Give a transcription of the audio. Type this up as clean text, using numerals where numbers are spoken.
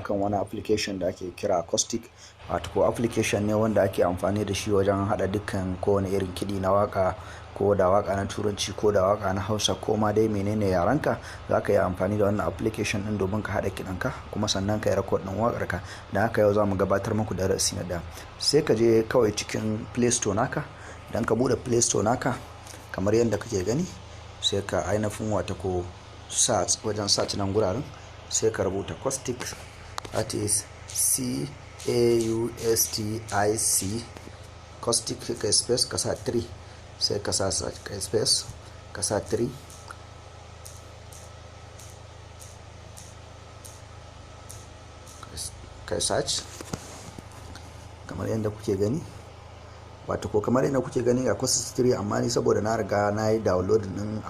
akan wani application da ake kira Caustic. Wato ko application ne wanda ake amfani da shi wajen haɗa dukkan kowane irin kiɗi na waƙa, ko da waƙa na Turanci ko da waƙa na Hausa ko ma dai menene yarenka, za ka yi amfani da wannan application ɗin domin ka haɗa kiɗanka kuma sannan ka yi record ɗin waƙarka. Da haka yau za mu gabatar muku darasi na ɗaya. Sai ka je kawai cikin Play Store naka. Idan ka buɗe Play Store naka kamar yadda kake gani, sai ka ainihin wata ko search wajen search nan guraren, sai ka rubuta Caustic, that is Caustic, Caustic, ka space, ka sa 3, sai ka sa ka space, ka sa 3, ka search kamar yadda kuke gani. Wato ko kamar yadda kuke gani ga Caustic 3, amma ni saboda na riga na yi download din